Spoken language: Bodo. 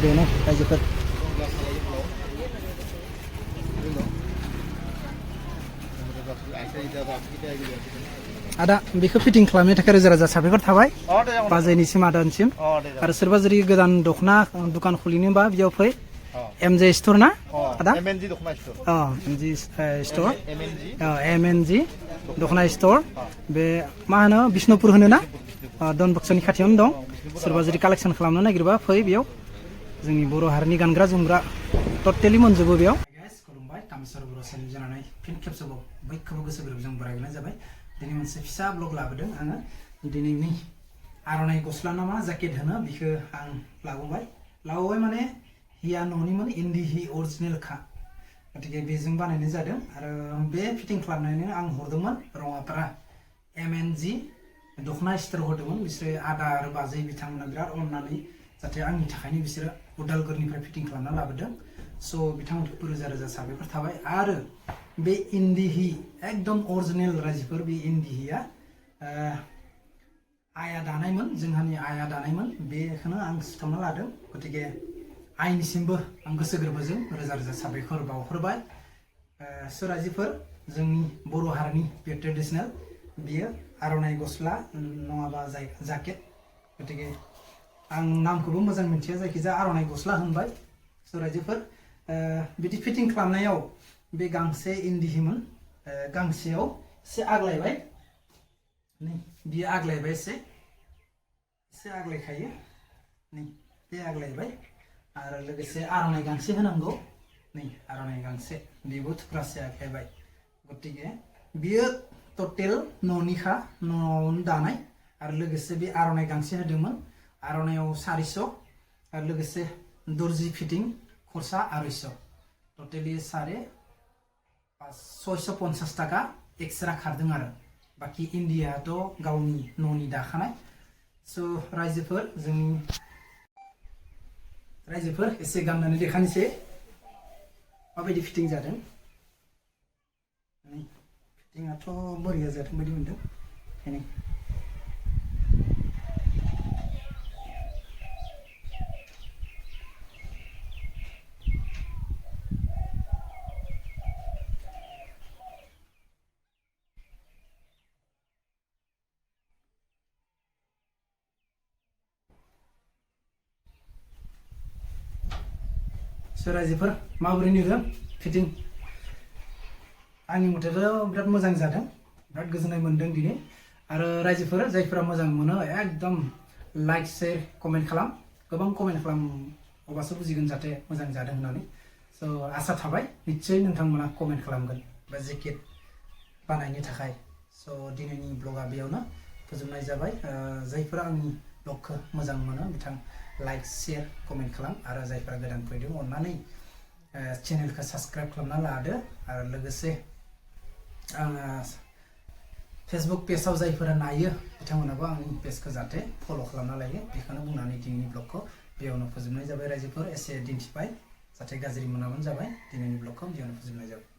बेनो रायजोफोर आदा बेखौ फिटिं खालामनो थाखाय रोजा रोजा साबायखर थाबाय बाजैनिसिम आदानिसिम आरो सोरबा जुदि गोदान दख'ना दुखान खुलिनोबा बेयाव फै एमजे स्टोर ना आदा एमएनजि दख'ना स्टोर एमजि स्टोर एमएनजि दख'ना स्टोर बे मा होनो बिष्णुपुर होनो ना डन बक्सनि खाथियावनो दं सोरबा जुदि कालेक्सन खालामनो नागिरबा फै बेयाव जोंनि बर' हारिनि गानग्रा जोमग्रा टटेलि मोनजोबो बेयाव खुलुमबाय तामिसर बर' चेनेल जानानै फिन खेबसेबाव बयखौबो गोसो गोरबोजों बरायनाय जाबाय दिनै मोनसे फिसा ब्लग लाबोदों आङो दिनैनि आर'नाइ गस्ला नामा जेकेट होनो बेखौ आं लाबोबाय माने हिया न'निमोन इन्दि हि अरिजिनेलखा गतिके बेजों बानायनाय जादों आरो बे फिटिं खालामनायनो आं हरदोंमोन रङापारा एमएनजि दख'ना स्टोर हरदोंमोन बिसोरो आदा आरो बाजै बिथांमोना बिराद अननानै जाहाथे आंनि थाखायनो बिसोरो उदालगुरिनिफ्राय फिटिं खालामना लाबोदों स' बिथांमोनखौ रोजा रोजा साबायखर थाबाय आरो बे इन्दि हि एकदम अरिजिनेल रायजोफोर बे इन्दि हिया आइया दानायमोन जोंहानि आइया दानायमोन बेखौनो आं सुखांना लादों गतिके आइनिसिमबो आं गोसो गोरबोजों रोजा रोजा साबायखर बावहरबाय रायजोफोर जोंनि बर' हारिनि बे ट्रेडिसनेल बियो आर'नाइ गस्ला नङाबा जाकेट गतिके आं नामखौबो मोजां मिथिया जायखिजाया आर'नाइ गस्ला होनबाय रायजोफोर बिदि फिटिं खालामनायाव बे गांसे इन्दि हिमोन गांसेयाव एसे आग्लायबाय नै बियो आग्लायबाय एसे आग्लायखायो नै बे आग्लायबाय आरो लोगोसे आर'नाइ गांसे होनांगौ नै आर'नाइ गांसे बेबो थुख्रासे आग्लायबाय गतिके बियो टटेल न'निखा न'आवनो दानाय आरो लोगोसे बे आर'नाइ गांसे होदोंमोन आर'नाइयाव 400 आरो लोगोसे दर्जि फिटिं खरसा 250 टटेलि 650 थाखा एक्सट्रा खारदों आरो बाखि इन्डियाथ' गावनि न'नि दाखानाय स' रायजोफोर एसे गाननानै देखानोसै माबायदि फिटिं जादों फिटिंआथ' बरिया जादों बायदि मोनदों बेनो रायजोफोर माबोरै नुदों फिटिं आंनि मथेथ' बिराद मोजां जादों बिराद गोजोननाय मोनदों दिनै आरो रायजोफोर जायफोरा मोजां मोनो एकदम लाइक शेयार कमेन्ट खालाम गोबां कमेन्ट खालाम अब्लासो बुजिगोन जाहाथे मोजां जादों होननानै स' आसा थाबाय निश्चय नोंथांमोना कमेन्ट खालामगोन बा जेकेट बानायनो थाखाय स' दिनैनि ब्लगा बेयावनो फोजोबनाय जाबाय जायफोरा आंनि ब्लगखौ मोजां मोनो बिथां लाइक शेयार कमेन्ट खालाम आरो जायफोरा गोदान फैदों अननानै चेनेलखौ साबस्क्राइब खालामना लादो आरो लोगोसे फेसबुक पेजाव जायफोरा नायो बिथांमोनाबो आंनि पेजखौ जाहाथे फल' खालामना लायो बेखौनो बुंनानै दिनैनि ब्लगखौ बेयावनो फोजोबनाय जाबाय रायजोफोर एसे दिन्थिबाय जाहाथे गाज्रि मोनाबानो जाबाय दिनैनि ब्लगखौ बेयावनो फोजोबनाय जाबाय